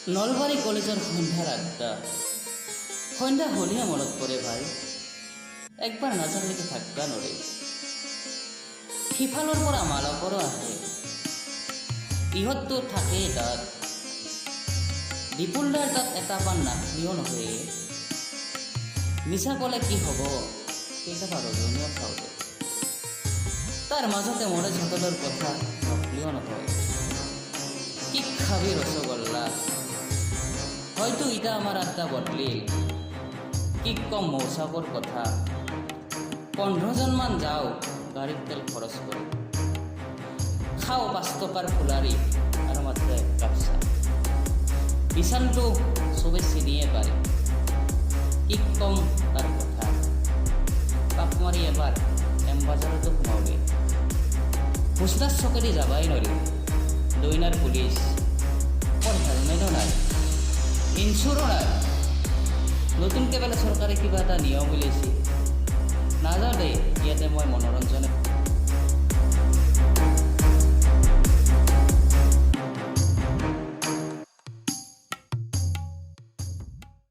নলবাৰী কলেজৰ সন্ধ্যাৰ আড্ডা। সন্ধ্যা হ'লেহে মনত পৰে ভাই, একবাৰ নাযালেকে থাকবা নৰে। সিফালৰ পৰা মালকৰো আহে, ইহঁততো থাকেই তাত। বিপুলদাৰ তাত এটা পাণ নাখলিও নহয়। মিছা ক'লে কি হ'ব, কেতিয়াবা ৰজনীও খাওঁ দে। তাৰ মাজতে মনোজ হোটেলৰ কথা নকলেও নহয়। কি খাবি ৰসগোল্লা? হয়তো ইতা আমাৰ আড্ডা বদলিল। কি কম মৌচাকৰ কথা, 15জনমান যাওঁ, গাড়ীত তেল খৰচ কৰি খাওঁ 5 টকাৰ ফুলাৰি আৰু মাত্ৰ এক কাপ চাহ। বিচানটো চবে চিনিয়ে পায়। কি কম তাৰ কথা, পাক মাৰি এবাৰ এম বজাৰতো সোমাওগে। হুচনাৰ চকেদি যাবাই নোৱাৰি, দৈনাৰ পুলিচ। মোৰ হেলমেটো নাই, ইঞ্চুৰো নাই। নতুনকৈ বোলে চৰকাৰে কিবা এটা নিয়ম উলিয়াইছে। নাযাওঁ দেই, ইয়াতে মই মনোৰঞ্জনে